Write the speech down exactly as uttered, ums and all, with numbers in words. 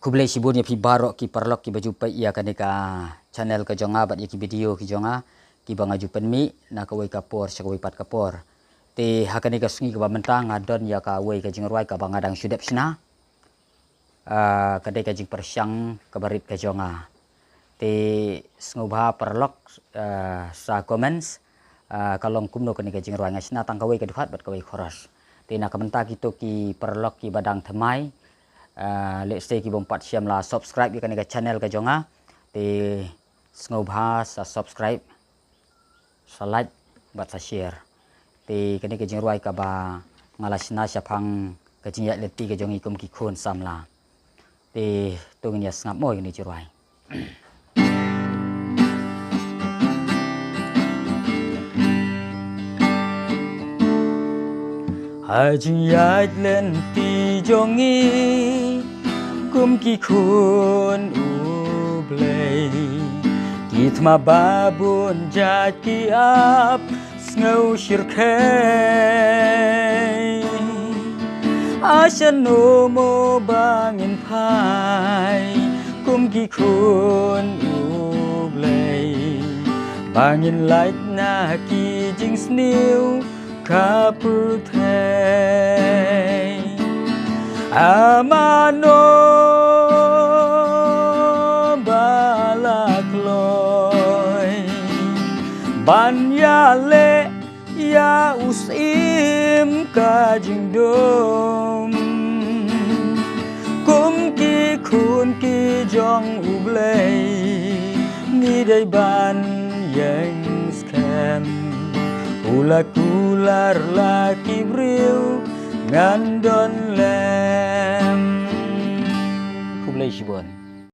Khublei shibun ïa phi baroh ki paralok kiba ju peit ïa kane ka channel ka jong nga bad ïa ki video ki jong nga kiba nga ju pynmih na kawei ka por sha kawei pat ka por. Te ha kane ka sngi kaba mynta nga don ïa kawei ka jingrwai kaba nga dang shu dep shna. Ah, ka dei ka jingpyrshang kaba rit ka jong nga. Te sngewbha paralok, ah, sa comments, ah, ka long kumno kane ka jingrwai, nga shna tang kawei ka dkhot bad kawei ka chorus. Te na ka bynta kito ki paralok kiba dang thymmai, ah, let's say kibym pat shym la subscribe ïa kane ka channel ka jong nga, te sngewbha sa subscribe, sa like bad sa share. Te kane ka jingrwai kaba nga la shna shaphang ka jingïaid lynti ka jong ngi kum ki khun samla. Te to ngin ïa sngap mo ïa kane ka jingrwai. Ha jingïaid lynti jong ngi kum ki khun U Blei, ki thma ba bun jait ki ap sngew shyrkhei. Ai shano mo ba ngin phai kum ki khun U Blei, ba ngin lait na ki jingsniew ka pyrthei. Amano ba la kloi ban ïaleh ïa u Syiem ka jingdum. Kum ki khun ki jong U Blei, ngi dei ban ïeng skhem. U la kular la ki briew ngan don lem. Khublei shibun.